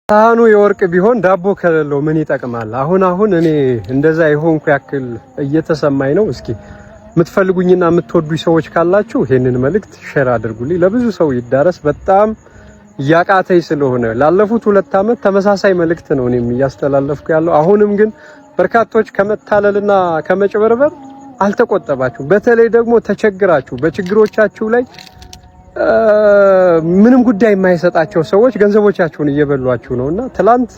ሳህኑ የወርቅ ቢሆን ዳቦ ከሌለው ምን ይጠቅማል? አሁን አሁን እኔ እንደዛ የሆንኩ ያክል እየተሰማኝ ነው። እስኪ የምትፈልጉኝና የምትወዱኝ ሰዎች ካላችሁ ይሄንን መልእክት share አድርጉልኝ፣ ለብዙ ሰው ይዳረስ። በጣም እያቃተኝ ስለሆነ ላለፉት 2 ዓመት ተመሳሳይ መልእክት ነው እኔም እያስተላለፍኩ ያለው። አሁንም ግን በርካቶች ከመታለልና ከመጭበርበር አልተቆጠባችሁ። በተለይ ደግሞ ተቸግራችሁ በችግሮቻችሁ ላይ ምንም ጉዳይ የማይሰጣቸው ሰዎች ገንዘቦቻችሁን እየበሏችሁ ነውና፣ ትላንት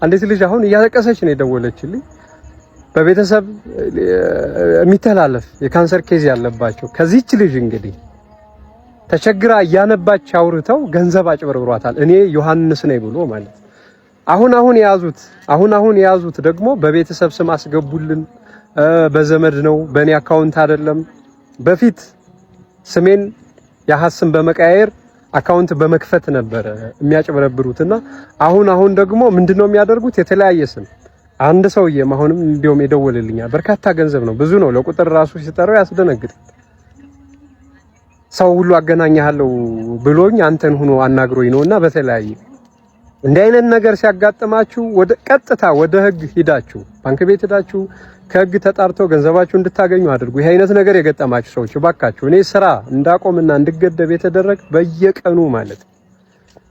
አንዲት ልጅ አሁን እያለቀሰች ነው የደወለችልኝ። በቤተሰብ የሚተላለፍ የካንሰር case ያለባቸው ከዚች ልጅ እንግዲህ ተቸግራ እያነባች አውርተው ገንዘብ አጭበርብሯታል። እኔ ዮሐንስ ነኝ ብሎ ማለት። አሁን አሁን የያዙት ደግሞ በቤተሰብ ስም አስገቡልን፣ በዘመድ ነው፣ በእኔ account አይደለም። በፊት ስሜን የሀስ ስም በመቀያየር account በመክፈት ነበረ የሚያጭበረብሩትና አሁን አሁን ደግሞ ምንድነው የሚያደርጉት? የተለያየ ስም። አንድ ሰውዬም አሁንም እንዲያውም የደወለልኛል። በርካታ ገንዘብ ነው፣ ብዙ ነው። ለቁጥር ራሱ ሲጠራው ያስደነግጣል። ሰው ሁሉ አገናኛለሁ ብሎኝ አንተን ሆኖ አናግሮኝ ነውና፣ በተለያየ እንዲህ አይነት ነገር ሲያጋጥማችሁ ወደ ቀጥታ ወደ ህግ ሂዳችሁ፣ ባንክ ቤት ሂዳችሁ ከህግ ተጣርተው ገንዘባችሁ እንድታገኙ አድርጉ። ይህ አይነት ነገር የገጠማችሁ ሰዎች እባካችሁ፣ እኔ ስራ እንዳቆምና እንድገደብ የተደረገ በየቀኑ ማለት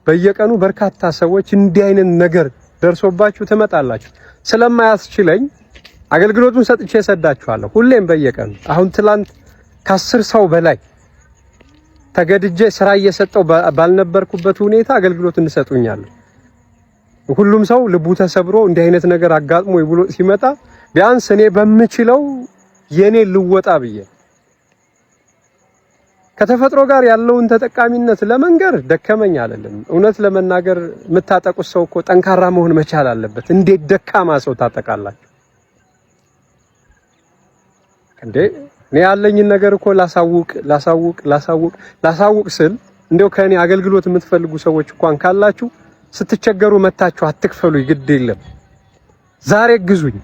በየቀኑ በርካታ ሰዎች እንዲህ አይነት ነገር ደርሶባችሁ ትመጣላችሁ። ስለማያስችለኝ አገልግሎቱን ሰጥቼ እሰዳችኋለሁ። ሁሌም በየቀኑ አሁን ትላንት ከ10 ሰው በላይ ተገድጄ ስራ እየሰጠው ባልነበርኩበት ሁኔታ አገልግሎት እንሰጡኛለሁ። ሁሉም ሰው ልቡ ተሰብሮ እንዲህ አይነት ነገር አጋጥሞ ብሎ ሲመጣ ቢያንስ እኔ በምችለው የኔ ልወጣ ብዬ ከተፈጥሮ ጋር ያለውን ተጠቃሚነት ለመንገር ደከመኝ አልልም። እውነት ለመናገር የምታጠቁት ሰው እኮ ጠንካራ መሆን መቻል አለበት። እንዴት ደካማ ሰው ታጠቃላችሁ እንዴ? እኔ ያለኝን ነገር እኮ ላሳውቅ ላሳውቅ ላሳውቅ ላሳውቅ ስል እንዲያው ከእኔ አገልግሎት የምትፈልጉ ሰዎች እንኳን ካላችሁ ስትቸገሩ መታችሁ አትክፈሉ፣ ግድ የለም። ዛሬ ግዙኝ።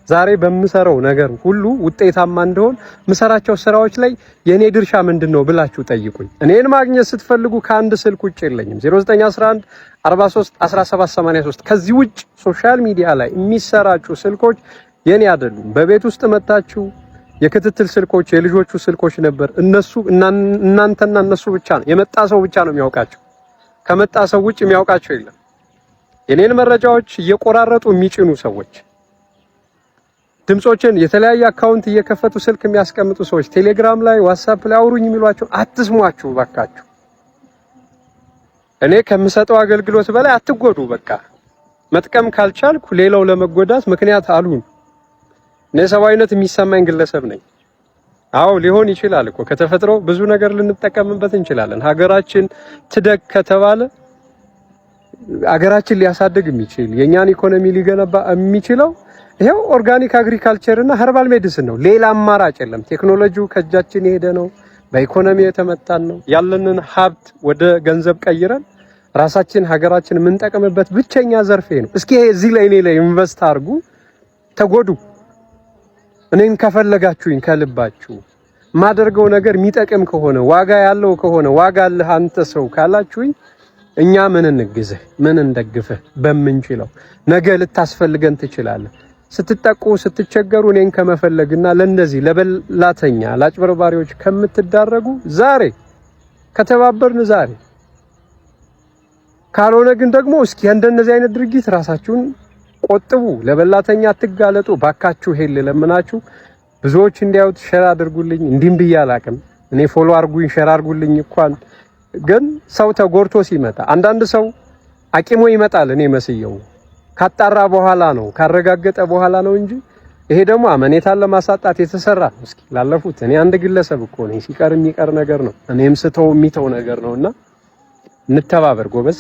ዛሬ በምሰራው ነገር ሁሉ ውጤታማ እንደሆን ምሰራቸው ስራዎች ላይ የኔ ድርሻ ምንድን ነው ብላችሁ ጠይቁኝ። እኔን ማግኘት ስትፈልጉ ከአንድ ስልክ ውጭ የለኝም፣ 0911 43 1783። ከዚህ ውጭ social media ላይ የሚሰራጩ ስልኮች የኔ አይደሉም። በቤት ውስጥ መታችሁ የክትትል ስልኮች የልጆቹ ስልኮች ነበር። እነሱ እናንተና እነሱ ብቻ ነው፣ የመጣ ሰው ብቻ ነው የሚያውቃቸው። ከመጣ ሰው ውጭ የሚያውቃቸው የለም። የኔን መረጃዎች እየቆራረጡ የሚጭኑ ሰዎች፣ ድምጾችን የተለያየ account እየከፈቱ ስልክ የሚያስቀምጡ ሰዎች፣ ቴሌግራም ላይ፣ ዋትስአፕ ላይ አውሩኝ የሚሏቸው አትስሟችሁ ባካችሁ። እኔ ከምሰጠው አገልግሎት በላይ አትጎዱ። በቃ መጥቀም ካልቻልኩ ሌላው ለመጎዳት ምክንያት አልሁን። እኔ ሰብአዊነት የሚሰማኝ ግለሰብ ነኝ። አዎ፣ ሊሆን ይችላል እኮ፣ ከተፈጥሮ ብዙ ነገር ልንጠቀምበት እንችላለን። ሀገራችን ትደግ ከተባለ ሀገራችን ሊያሳድግ የሚችል፣ የኛን ኢኮኖሚ ሊገነባ የሚችለው ይሄው organic agriculture እና herbal medicine ነው። ሌላ አማራጭ የለም። ቴክኖሎጂው ከእጃችን የሄደ ነው። በኢኮኖሚ የተመታን ነው። ያለንን ሀብት ወደ ገንዘብ ቀይረን ራሳችን ሀገራችን የምንጠቅምበት ብቸኛ ዘርፍ ነው። እስኪ እዚህ ላይ እኔ ላይ invest አድርጉ፣ ተጎዱ። እኔን ከፈለጋችሁኝ ከልባችሁ ማደርገው ነገር የሚጠቅም ከሆነ፣ ዋጋ ያለው ከሆነ፣ ዋጋ አለህ አንተ ሰው ካላችሁኝ እኛ ምን እንግዝህ፣ ምን እንደግፍህ በምንችለው ነገ ልታስፈልገን ትችላለህ። ስትጠቁ ስትቸገሩ እኔን ከመፈለግና ለእነዚህ ለበላተኛ ለአጭበርባሪዎች ከምትዳረጉ ዛሬ ከተባበርን ዛሬ፣ ካልሆነ ግን ደግሞ እስኪ እንደነዚህ አይነት ድርጊት ራሳችሁን ቆጥቡ፣ ለበላተኛ አትጋለጡ። ባካችሁ ይሄን ልለምናችሁ፣ ብዙዎች እንዲያዩት share አድርጉልኝ። እንዲህም ብዬ አላቅም እኔ፣ follow አድርጉኝ፣ share አድርጉልኝ እንኳን ግን ሰው ተጎድቶ ሲመጣ አንዳንድ ሰው አቂሞ ይመጣል። እኔ መስየው ካጣራ በኋላ ነው፣ ካረጋገጠ በኋላ ነው እንጂ ይሄ ደግሞ አመኔታን ለማሳጣት የተሰራ ነው። እስኪ ላለፉት እኔ አንድ ግለሰብ እኮ ነኝ። ሲቀር የሚቀር ነገር ነው። እኔም ስተው የሚተው ነገር ነውና እንተባበር ጎበዝ።